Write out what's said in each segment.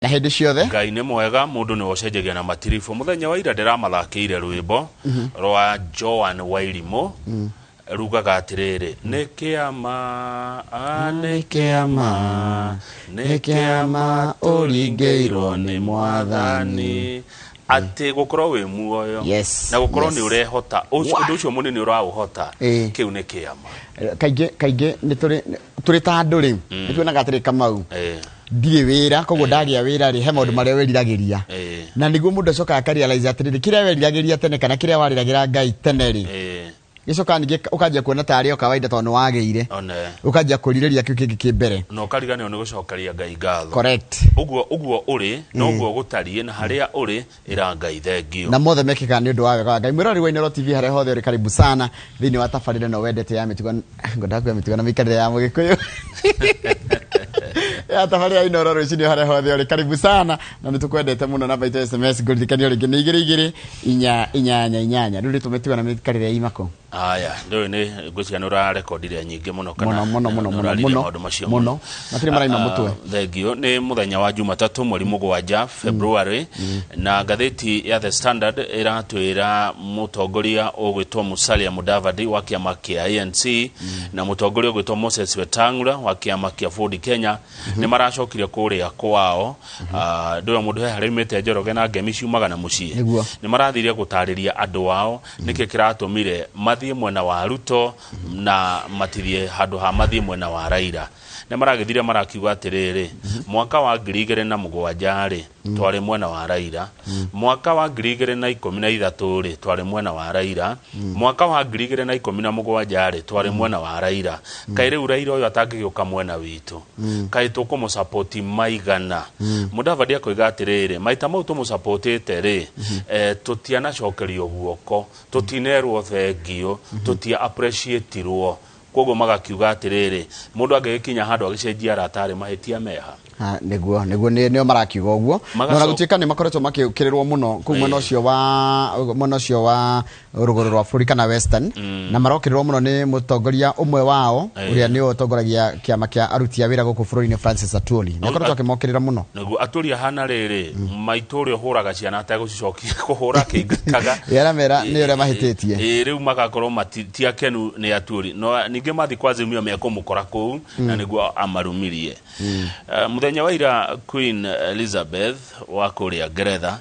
Na hĩndĩ ciothe. Ngai nĩ mwega, mũndũ nĩwe ũcenjagia na matiribũ. Mũthenya wa ira ndĩramathakĩire rwĩmbo rwa Joan Wairimũ rugaga atĩrĩrĩ, nĩ kĩama, a nĩ kĩama, nĩ kĩama ũringĩirwo nĩ Mwathani. Atĩ gũkorwo wĩ muoyo na gũkorwo nĩ ũrehota, ũndũ ũcio mũnini ũraũhota, kĩu nĩ kĩama. Kaingĩ kaingĩ nĩ tũrĩ tũrĩ ta andũ rĩ, nĩ tuonaga atĩrĩ, Kamau, ndirĩ wĩra, koguo ndagĩa wĩra rĩ, he maũndũ marĩa wĩriragĩria. Na nĩguo mũndũ acokaga akarealize atĩrĩrĩ, kĩrĩa weriragĩria tene kana kĩrĩa warĩragĩra Ngai tene rĩ, gĩcokaga ningĩ ũkanjia kuona tarĩ o kawaida tondũ nĩ wagĩire. One. Ũkanjia kwĩrirĩria kĩu kĩngĩ kĩ mbere. Na ũkariganĩrwo nĩ gũcokeria Ngai ngatho. Correct. Ũguo ũguo ũrĩ, noguo gũtariĩ, na harĩa ũrĩ, ĩra Ngai thengio. Na mothe mekĩkaga nĩ ũndũ wa wega wa Ngai. Mwĩroreri wa Inooro TV harĩa hothe ũrĩ, karibu sana thĩinĩ wa tabarĩra ĩno wendete ya mĩtugo, ngwendaga kuga mĩtugo na mĩikarĩre ya Mũgĩkũyũ, ya tabarĩra ya Inooro rũcinĩ. Harĩa hothe ũrĩ, karibu sana na nĩ tũkwendete mũno. Namba itũ ya SMS, ngũririkania rĩngĩ, nĩ 22488. Rĩu nĩ tũmĩtugo na mĩikarĩre ya imako. Aya, ndũĩ nĩ ngwĩciria nĩ ũrarekondire nyingĩ mũno kana Mũno mũno mũno nĩ mũno. ũraririe Mũno. maũndũ macio. Mũno, matirĩ maraima mũtwe. Thengio. Nĩ mũthenya wa Jumatatũ, mweri 7 February, na ngathĩti ya The Standard ĩratwĩra mũtongoria ũgwĩtwo Musalia Mudavadi wa kĩama kĩa ANC na mũtongoria ũgwĩtwo Moses Wetang'ula wa kĩama kĩa Ford Kenya nĩ maracokire kũrĩa kwao. Ah, ndũĩ mũndũ he harĩa aumĩte, Njoroge, na ngemi ciumaga na mũciĩ. Nĩ marathire gũtarĩria andũ ao nĩkĩ kĩratũmire mathiĩ mwena wa Ruto na matithiĩ handũ ha mathiĩ mwena wa Raila. Nĩ maragĩthire marakiuga atĩrĩrĩ, mwaka wa 2007 rĩ, twarĩ mwena wa Raila, mwaka wa 2013 rĩ, twarĩ mwena wa Raila, mwaka wa 2017 rĩ, twarĩ mwena wa Raila. Kaĩ rĩu Raila ũyũ atangĩgĩũka mwena witũ, kaĩ tũkũmũsapoti maigana? Mudavadi akoiga atĩrĩrĩ, maita mau tũmũsapotĩte rĩ, tũtianacokerio guoko, tũtinerwo thengio, tũtia appreciatirwo. Koguo magakiuga atĩrĩrĩ, mũndũ angĩgĩkinya handũ agĩcenjia arata arĩ mahĩtia meha? Ah, nĩguo nĩo marakiuga ũguo. Na ona gũtuĩka nĩ makoretwo makĩũkĩrĩrwo mũno kũu mwena ũcio wa rũgũrũ rwa bũrũri kana Western, na marokĩrĩrwo mũno nĩ mũtongoria ũmwe wao, ũrĩa nĩwe ũtongoragia kĩama kĩa aruti a wĩra gũkũ bũrũri-inĩ, Francis Atwoli. Nĩ akoretwo akĩmokĩrĩra mũno. Nĩguo atũri ahana rĩrĩ maitũ ũrĩa ũhũraga ciana ategũcicokia kũhũra akĩingataga. Ĩ, aramera nĩ ũrĩa mahĩtĩtie. Ĩ, rĩu magakorwo ti akenu nĩ Atwoli, no ningĩ mathi kwa Azimio mekũmũkora kũu na nĩguo amarumirie. Mũthenya wa ira Queen Elizabeth wa kũrĩa Ngeretha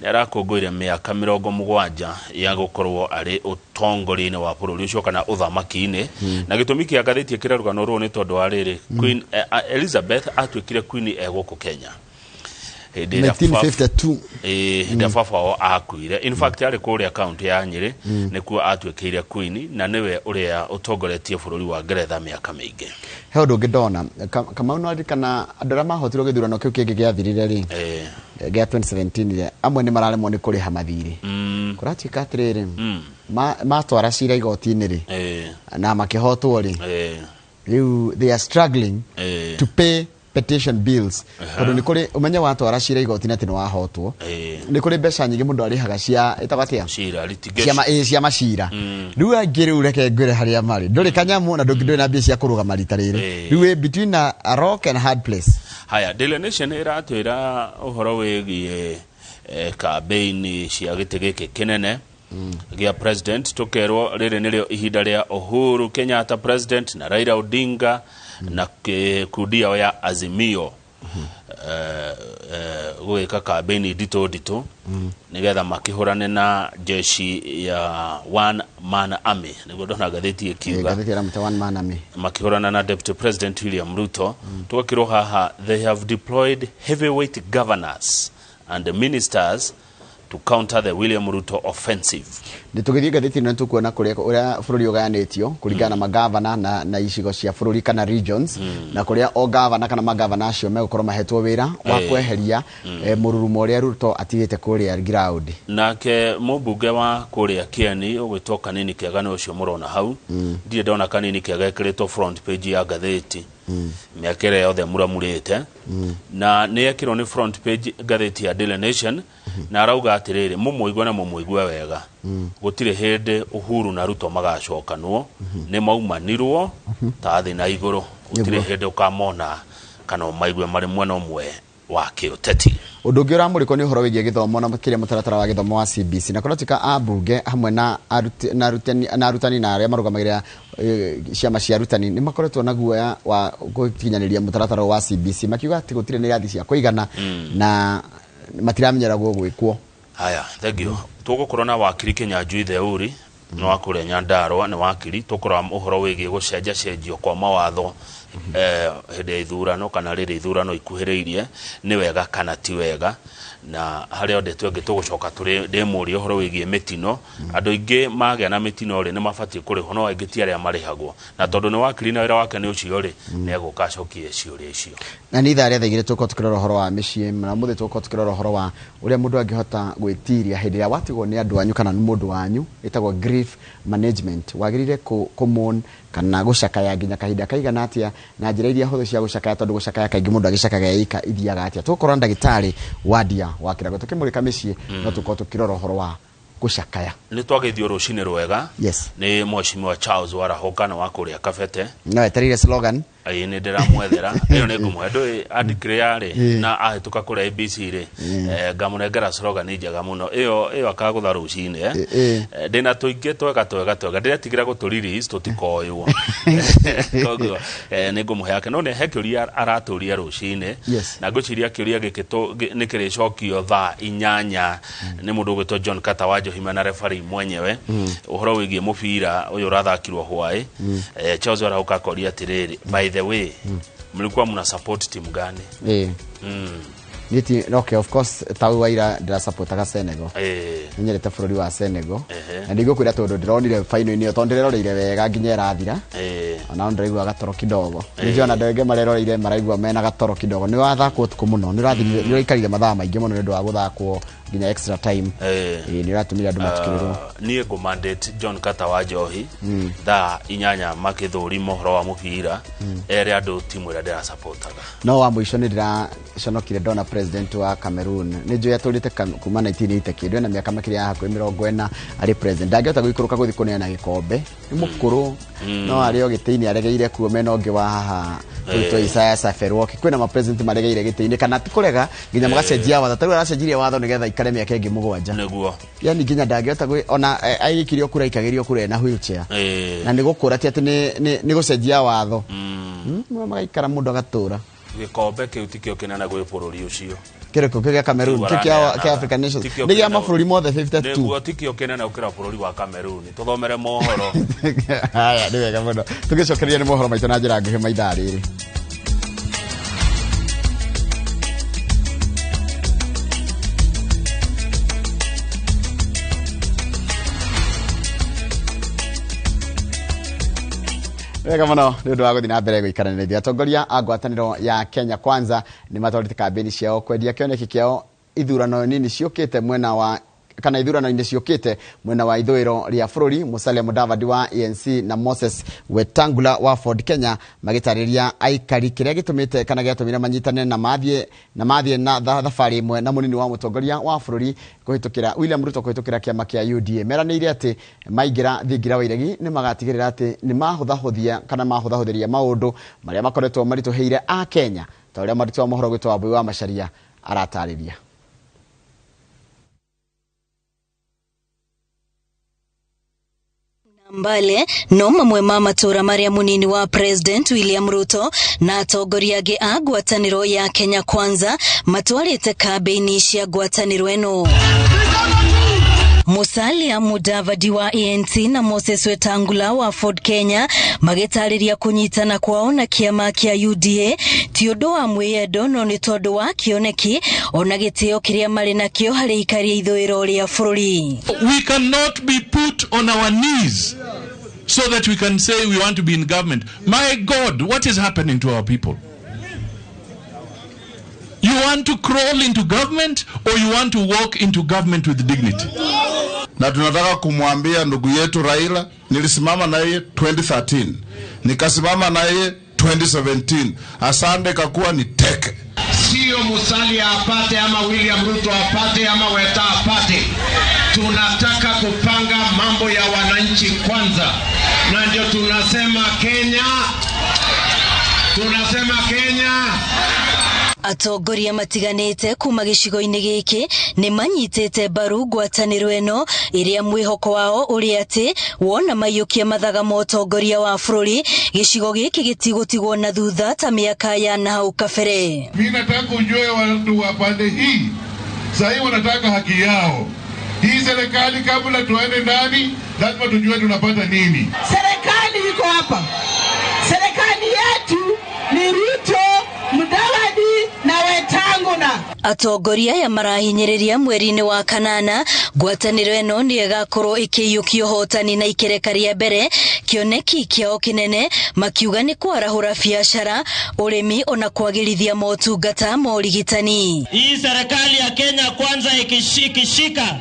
nĩ arakũngũire mĩaka 70 ya gũkorwo arĩ ũtongoria-inĩ wa bũrũri ũcio kana ũthamaki-inĩ. Na gĩtũmi kĩa ngathĩti ĩkĩra rũgano rũrũ nĩ tondũ wa rĩrĩ, Queen Elizabeth atuĩkire queen e gũkũ Kenya hĩndĩ ĩrĩa 1952. Ĩĩ, hĩndĩ ĩrĩa baba wao akuire. In fact, arĩ kũrĩa kaunti ya Nyĩrĩ nĩkuo atuĩkĩire queen, na nĩwe ũrĩa ũtongoretie bũrũri wa Ngeretha mĩaka mĩingĩ. He ũndũ ũngĩ ndona. Kamau, no ririkana andũ arĩa mahotirwo gĩthurano kĩu kĩngĩ gĩathirire rĩ, gĩa 2017 rĩ, amwe nĩ mararemwo nĩ kũrĩha mathirĩ. Kũratuĩka atĩrĩrĩ, matwara cira igoti-inĩ rĩ, na makĩhotwo rĩ, rĩu they are struggling to pay petition bills, tondũ nĩ kũrĩ ũmenye watwara cira igoti-inĩ atĩ nĩ wahotwo, nĩ kũrĩ mbeca nyingĩ mũndũ arĩhaga cia ĩtagwo atĩa? Cira litigation. Cia macira. Rĩu angĩ rĩu, reke ngwĩre harĩa marĩ, ndũrĩ kanyamũ na ndũrĩ na mbia cia kũrũgama rita rĩrĩ. Rĩu wĩ between a rock and a hard place. Haya, Daily Nation ĩratwĩra ũhoro wĩgiĩ campaign cia gĩtĩ gĩkĩ kĩnene gĩa president. Tũkerwo rĩrĩ nĩrĩo ihinda rĩa Uhuru Kenyatta president na Raila Odinga na kundi yao ya Azimio gwĩka campaign nditũ nditũ nĩgetha makĩhũrane na jeshi ya one man army, nĩguo ndona ngathĩti ĩkiuga. Ngathĩti ĩramĩta one man army. Makĩhũrana na Deputy President William Ruto. Tũgakĩrwo haha, they have deployed heavyweight governors and ministers to counter the William Ruto offensive. Nĩ tũgĩthiĩ ngathĩti ĩno nĩtũkuona kũrĩa ũrĩa bũrũri ũgayanĩtio kũringana na magavana na icigo cia bũrũri kana regions, na kũrĩa o gavana kana magavana acio megũkorwo mahetwo wĩra wa kweheria mũrurumo ũrĩa Ruto atigĩte kũrĩa ground. Nake mũmbunge wa kũrĩa Kieni ũgwĩtwo Kanini Kega nĩ ũcio mũrona hau. Ndirĩ ndona Kanini Kega ĩkĩrĩtwo front page ya ngathĩti mĩaka ĩrĩa yothe mũramurĩte, na nĩ ekĩrwo nĩ front page ngathĩti ya Daily Nation, na arauga atĩrĩrĩ, mũmũigue na mũmũigue wega, gũtirĩ hĩndĩ Uhuru na Ruto magacokanwo, nĩ maumanirwo ta thĩ na igũrũ, gũtirĩ hĩndĩ ũkamona kana ũmaigue marĩ mwena ũmwe. wa kĩũteti. Ũndũ ũngĩ ũramũrĩkwo nĩ ũhoro wĩgiĩ gĩthomo na makĩria mũtaratara wa gĩthomo wa CBC, na kũratuĩka ambunge hamwe na arutani na arĩa marũgamagĩrĩra ciama cia arutani nĩ makoretwo na guoya wa gũkinyanĩria mũtaratara wa CBC, makiuga atĩ gũtirĩ na irathi cia kũigana na matiramenyera gwĩkwo. Haya, thank you. Tũgũkorwo na wakiri Kinyanjui Theuri nĩ wa kũrĩa Nyandarua, nĩ wakiri. Tũkũrora ũhoro wĩgiĩ gũcenjacenjio kwa mawatho hĩndĩ ya ithurano kana rĩrĩa ithurano ikuhĩrĩirie, nĩ wega kana ti wega. Na harĩa ndeto ĩngĩ tũgũcoka ndĩmũrie ũhoro wĩgiĩ mĩtino. Andũ aingĩ magĩa na mĩtino rĩ, nĩ mabatiĩ kũrĩhwo, no aingĩ ti arĩa marĩhagwo, na tondũ nĩ wakiri na wĩra wake nĩ ũcio rĩ, nĩ egũka acokie ciũria icio. Na nĩ ithaa rĩa thaa igĩrĩ tũgũkorwo tũkĩrora ũhoro wa mĩciĩ, na ũmũthĩ tũgũkorwo tũkĩrora ũhoro wa ũrĩa mũndũ angĩhota gwĩtiria hĩndĩ ĩrĩa watigwo nĩ andũ anyu kana nĩ mũndũ wanyu, ĩtagwo grief management. Wagĩrĩire kũmourn kana gũcakaya nginya kahinda kaigana atĩa, na njĩra iria hũthũ cia gũcakaya, tondũ gũcakaya kaingĩ mũndũ agĩcakaga ĩika ithiaga atĩa. Tũgũkorwo na ndagĩtarĩ Wadia wa Kĩrago tũkĩmũrĩka mĩciĩ, no tũkorwo tũkĩrora ũhoro wa gũcakaya. Nĩ twageithio rũcinĩ rwega. Yes. Nĩ mheshimiwa Charles Warahoka na wa kũrĩa Kabete. No etereire slogan. Ĩĩ, nĩ ndĩramwethera ĩyo, nĩ ngũmũhe. Ndũĩ andikĩrĩa rĩ na ahĩtũka kũrĩa ABC rĩ, ngamũnengera slogan njega mũno ĩyo, ĩyo akagũtha rũcinĩ. Ndĩna tũingĩ twega twega twega, ndĩretigĩra gũtũ release tũtikoywo, koguo nĩ ngũmũhe yake. No nĩ he kĩũria aratũria rũcinĩ, na ngwĩciria kĩũria gĩkĩ nĩ kĩrĩcokio thaa 8 nĩ mũndũ ũgwĩtwo John Kata wa Njohima na referee mwenyewe, ũhoro wĩgiĩ mũbira ũyũ ũrathakirwo hwaĩ. Charles Warahoka akoria atĩrĩrĩ, by the way, mlikuwa mna support timu gani? Niti, okay, of course tau waira ndĩrasapotaga Senegal. Nĩ nyendete bũrũri wa Senegal. Na ndigũkwĩra tondũ ndĩronire final-inĩ ĩyo, tondũ ndĩreroreire wega nginya ĩrathira, ona ndĩraigua gatoro kidogo. Nĩ njũĩ ona andũ aingĩ mareroreire maraigua mena gatoro kidogo. Nĩ wathakwo ũtukũ mũno, nĩ ũrathirire, nĩ ũraikarire mathaa maingĩ mũno nĩ ũndũ wa gũthakwo nginya extra time. Nĩ ũratũmire andũ matukĩrĩrwo. Niĩ ngũ mandate John Kata wa Njohi thaa 8 makĩthũri mohoro wa mũbira, ere andũ timu ĩrĩa ndĩrasapotaga. No wa mũico nĩ ndĩraconokire ndona president wa Cameroon. Nĩ njũĩ atũrĩte kuma 1980 kĩndũ, ena mĩaka makĩria ya hakuhĩ 40 arĩ president, ndangĩhota gũikũrũka gũthiĩ kũneana gĩkombe, nĩ mũkũrũ, no arĩ o gĩtĩ-inĩ aregeire kuo mena ũngĩ wa haha gwĩtwo Isaias Afwerki. Kwĩna ma president maregeire gĩtĩ-inĩ kana ti kũrega nginya magacenjia watho, tarĩu aracenjirie watho nĩgetha ikare mĩaka ĩngĩ 7. Nĩguo. Yani nginya ndangĩhota ona aikirio kura aikagĩrio kura ena wheelchair, na nĩ gũkũra, ti atĩ nĩ gũcenjia watho. Magaikara mũndũ agatũra. Gĩkombe kĩu tikĩo kĩnene gwĩ bũrũri ũcio. Kĩrĩkũ? Kĩu gĩa Cameroon? Kĩu kĩa African Nations? Tikĩo Nĩ gĩa kĩnene. mabũrũri mothe 52. Nĩguo, tikĩo kĩnene gũkĩra bũrũri wa Cameroon. Tũthomere mohoro. Haya, nĩ wega mũno. Tũgĩcokereria nĩ mohoro maitũ na njĩra nguhĩ maithaa rĩrĩ. Wega mũno nĩ ũndũ wa gũthiĩ na mbere gũikarania ithuĩ. Atongoria a ngwatanĩro ya Kenya Kwanza nĩ matwarĩte kambĩini ciao kwendia kĩoneki kĩao ithurano nini ciũkĩte mwena wa kana ithurano-inĩ ciũkĩte mwena wa ithũĩro rĩa bũrũri. Musalia Mudavadi wa ANC na Moses Wetangula wa Ford Kenya magĩtarĩria aikari kĩrĩa gĩtũmĩte kana gĩatũmire manyitane na mathiĩ na thabarĩ ĩmwe na mũnini wa mũtongoria wa bũrũri kũhĩtũkĩra William Ruto kũhĩtũkĩra kĩama kĩa UDA. Meranĩire atĩ maingĩra thingira wa iregi nĩ magatigĩrĩra atĩ nĩ mahũthahũthia kana mahũthahũthĩria maũndũ marĩa makoretwo maritũhĩire a Kenya, ta ũrĩa mwandĩki wa mohoro gwĩtwo Wambui wa Macharia aratarĩria. Mbale no mamwe ma matura maria munini wa President William Ruto na atongoria angĩ a ngwatanĩro ya Kenya Kwanza matwarĩte kambĩini cia ngwatanĩro ĩno. Musalia Mudavadi wa ANC na Moses Wetangula wa Ford Kenya magĩtarĩria kũnyitana kwao na kĩama kĩa UDA ti ũndũ wa mwĩyendo, no nĩ tondũ wa kĩoneki ona gĩtĩo kĩrĩa marĩ nakĩo harĩ ikari a ithũĩro rĩa bũrũri. We cannot be put on our knees so that we can say we want to be in government. My God, what is happening to our people? You want to crawl into government or you want to walk into government with dignity? Na tunataka kumwambia ndugu yetu Raila, nilisimama na yeye 2013, nikasimama na yeye 2017. Asante kakuwa ni teke. Sio Musalia apate ama William Ruto apate ama Weta apate. Tunataka kupanga mambo ya wananchi kwanza, na ndio tunasema Kenya, tunasema Kenya. Atongoria matiganĩte kuma gĩcigo-inĩ gĩkĩ nĩ manyitĩte mbaru ngwatanĩro ĩno ĩrĩa mwĩhoko wao ũrĩ atĩ wona maiyũkia mathaga ma ũtongoria wa bũrũri gĩcigo gĩkĩ gĩtigũtigwo na thutha ta mĩaka ya na hau kabere. Mimi nataka ujue watu wa pande hii sahii wanataka haki yao. Hii serikali kabla tuende ndani lazima tujue tunapata nini. Serikali iko hapa, serikali yetu ni Ruto, Mudavadi na Wetangula. Atongoria aya marahinyĩrĩria mweri-inĩ wa kanana ngwatanĩro ĩno nĩ ĩgakorwo ĩkĩiyũkia ũhotani na ikereka rĩa mbere kĩoneki kĩao kĩnene makiuga nĩ kwarahũra biacara, ũrĩmi ona kwagĩrithia motungata ma ũrigitani. Hii serikali ya Kenya Kwanza ikishika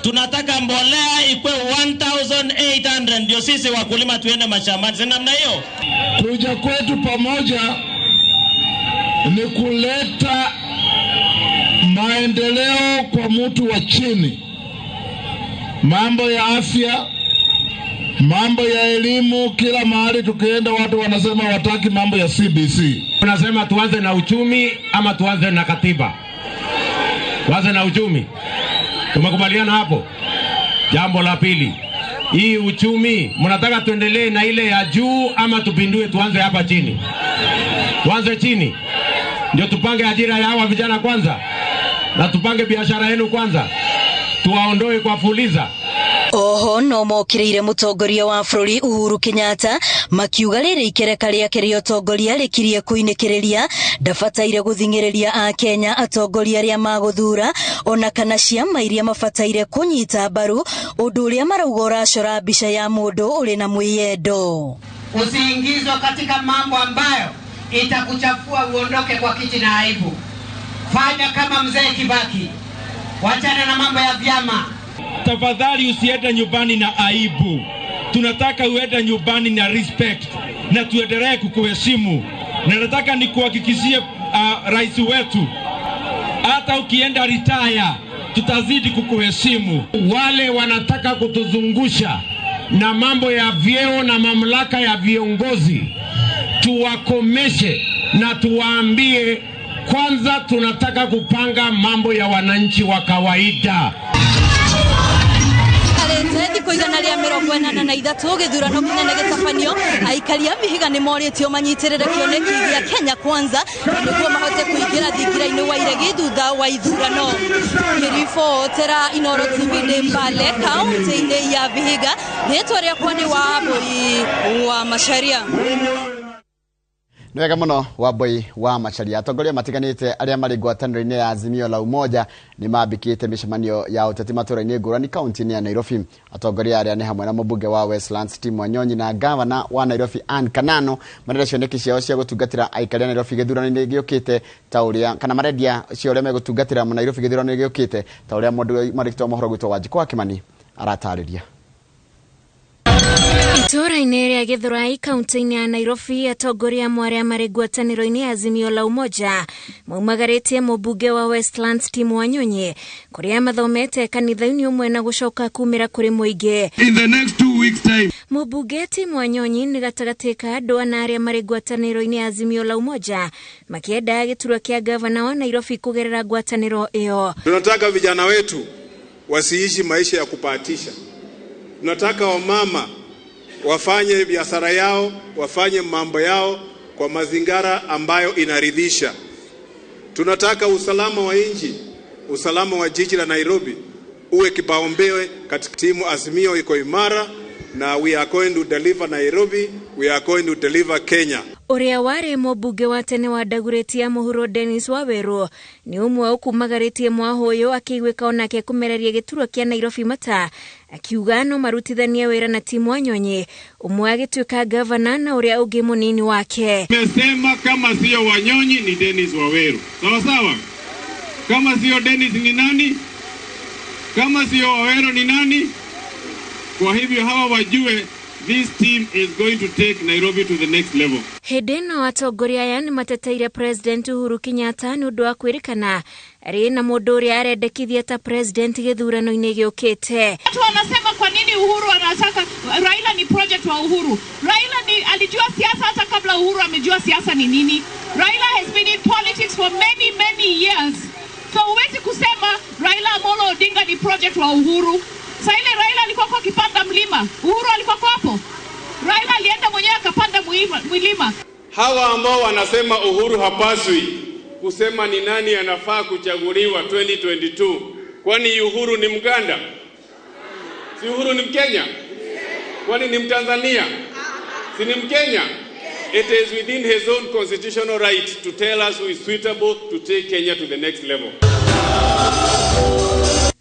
tunataka mbolea ikwe 1800 ndio sisi wakulima tuende mashambani. Si namna hiyo? Kuja kwetu pamoja ni kuleta maendeleo kwa mtu wa chini, mambo ya afya, mambo ya elimu. Kila mahali tukienda watu wanasema wataki mambo ya CBC. Tunasema tuanze na uchumi ama tuanze na katiba? Tuanze na uchumi. Tumekubaliana hapo. Jambo la pili, hii uchumi mnataka tuendelee na ile ya juu ama tupindue tuanze hapa chini? Tuanze chini ndio tupange ajira ya hawa vijana kwanza, na tupange biashara yenu kwanza, tuwaondoe kwa fuliza. Oho no mokĩrĩire mũtongoria wa bũrũri Uhuru Kenyatta makiuga rĩrĩ ikereka rĩake rĩa ũtongoria rĩkirie kũinĩkĩrĩria ndabataire gũthing'ĩrĩria Akenya atongoria arĩa magũthura ona kana ciama iria mabataire kũnyita mbaru ũndũ ũrĩa marauga ũracora mbica ya mũndũ ũrĩ na mwĩyendo. Usiingizwe katika mambo ambayo itakuchafua uondoke kwa kiti na aibu. Fanya kama mzee Kibaki, wachana na mambo ya vyama. Tafadhali usiende nyumbani na aibu. Tunataka uende nyumbani na respect na tuendelee kukuheshimu. Na nataka nikuhakikishie rais wetu, hata ukienda retire tutazidi kukuheshimu. Wale wanataka kutuzungusha na mambo ya vyeo na mamlaka ya viongozi, tuwakomeshe na tuwaambie kwanza tunataka kupanga mambo ya wananchi wa kawaida. Thikũ 183 gĩthurano kĩnene gĩtabanio aikari a Vihiga nĩ morĩtio manyitĩrĩre kĩoneki gĩa Kenya Kwanza nĩguo mahote kũingĩra thingira-inĩ wa iregi thutha wa ithurano. Ngĩribotera Inooro TV ndĩ Mbale kaũntĩ-inĩ ya Vihiga, rĩtwa rĩakwa nĩ Wambui wa Macharia. Nĩ wega mũno Wambui wa Macharia. Atongoria matiganĩte arĩa marĩ ngwatanĩro-inĩ ya Azimio la Umoja nĩ mambĩkĩte mĩcemanio ya ũteti matũra-inĩ ngũrani kaũntĩ-inĩ ya Nairobi. Atongoria arĩa nĩ hamwe na mũmbunge wa Westlands Tim Wanyonyi na gavana wa Nairobi Ann Kanano marenda cioneki ciao cia gũtungatĩra aikari a Nairobi gĩthurano-inĩ gĩũkĩte ta ũrĩa kana marendia cia ũrĩa megũtungatĩra Nairobi gĩthurano-inĩ gĩũkĩte ta ũrĩa mwandĩki wa mohoro gwitũ Wanjikũ wa Kimani aratarĩria. Itũũra-inĩ rĩa Gĩthũrai kaũntĩ-inĩ ya Nairobi atongoria amwe arĩa marĩ ngwatanĩro-inĩ ya Azimio la Umoja maumagarĩtie mũmbunge wa Westlands Tim Wanyonyi kũrĩa mathomete kanitha-inĩ ũmwe na gũcoka kumĩra kũrĩ mũingĩ. In the next 2 weeks time. Mũmbunge Tim Wanyonyi nĩ gatagatĩ ka andũ ana arĩa marĩ ngwatanĩro-inĩ ya Azimio la Umoja makĩenda gĩturwa kĩa gavana wa Nairobi kũgerera ngwatanĩro ĩyo. Tunataka vijana wetu wasiishi maisha ya kupatisha. Tunataka wamama wafanye biashara yao, wafanye mambo yao kwa mazingara ambayo inaridhisha. Tunataka usalama wa nchi, usalama wa jiji la Nairobi uwe kipaumbele katika timu. Azimio iko imara na we are going to deliver Nairobi, we are going to deliver Kenya. Ũrĩa warĩ mũmbunge wa tene wa Dagoretti ya mũhuro Dennis Waweru nĩ ũmwe ũkumagarĩtie mwahũ ũyũ akĩiguĩka onake kũmereria gĩturwa kĩa Nairobi mata akiuga no marutithanie wĩra na Tim Wanyonyi ũmwe agĩtuĩka gavana na ũrĩa ũngĩ mũnini wake. Nimesema kama sio Wanyonyi ni Dennis Waweru. Sawa sawa. Kama sio Dennis ni nani? Kama sio Waweru ni nani? Kwa hivyo hawa wajue this team is going to take Nairobi to the next level. Hĩndĩ ĩno atongoria aya nĩ mateteire President Uhuru Kenyatta nĩ ũndũ wa kwĩrĩkana arĩ na mũndũ ũrĩa arendekithia ta president gĩthurano-inĩ gĩũkĩte. Watu wanasema kwa nini Uhuru anataka Raila ni project wa Uhuru. Raila ni alijua siasa hata kabla Uhuru amejua siasa ni nini. Raila has been in politics for many many years. So huwezi kusema Raila Amolo Odinga ni project wa Uhuru. Saa ile Raila alikuwa kwa akipanda mlima, Uhuru alikuwa kwa hapo? Raila alienda mwenyewe akapanda mlima. Hawa ambao wanasema Uhuru hapaswi kusema ni nani anafaa kuchaguliwa 2022, kwani Uhuru ni Mganda? Si Uhuru ni Mkenya? Kwani ni Mtanzania? Si ni Mkenya? It is within his own constitutional right to tell us who is suitable to take Kenya to the next level.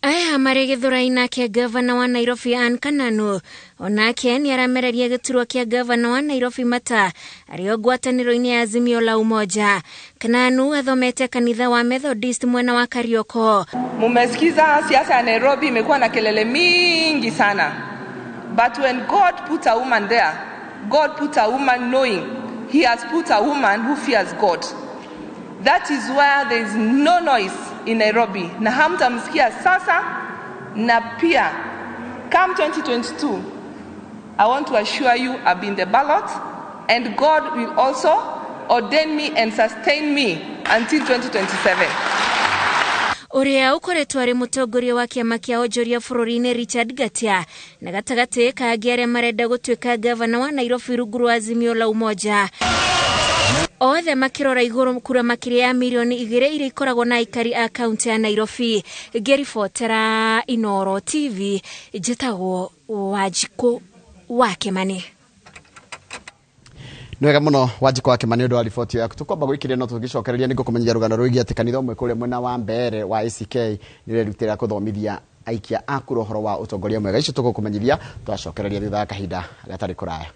Aya marĩ gĩthũrai nake gavana wa Nairobi Ann Kananu onake nĩ aramereria gĩturwa kĩa gavana wa Nairobi mata arĩ o ngwatanĩro-inĩ ya Azimio la Umoja. Kananu athomete kanitha wa Methodist mwena wa Karioko. Mumesikiza siasa ya Nairobi imekuwa na kelele mingi sana. But when God put a woman there, God put a woman knowing he has put a woman who fears God. That is where there is no noise in Nairobi. Na hamtamsikia sasa na pia come 2022, I want to assure you I'll be in the ballot and God will also ordain me and sustain me until 2027. Ũrĩa ũkoretwo arĩ mũtongoria wa kĩama kĩa onjoria bũrũri-inĩ Richard Ngatia na gatagatĩ ka angĩ arĩa marenda gũtuĩka gavana wa Nairobi rungu rwa Azimio la Umoja, othe makĩrora igũrũ kura makĩria ya mirioni 2 iria ikoragwo na aikari a kaunti ya Nairobi. Ngĩribotera Inoro TV, njĩtagwo Wanjikũ wa Kĩmani. Nĩ wega mũno, Wanjikũ wa Kĩmani, ũndũ wa riboti yaku. Tũkwamba gwĩkĩria no tũgĩcokereria nĩ ngũkũmenyithia rũgano rwĩgiĩ atĩ kanitha ũmwe kũrĩa mwena wa Mbeere wa ACK nĩ ũrerutĩra kũthomithia aikia a kura ũhoro wa ũtongoria mwega. Icio tũgũkũmenyithia twacokereria thutha wa kahinda gatarĩ kũraya.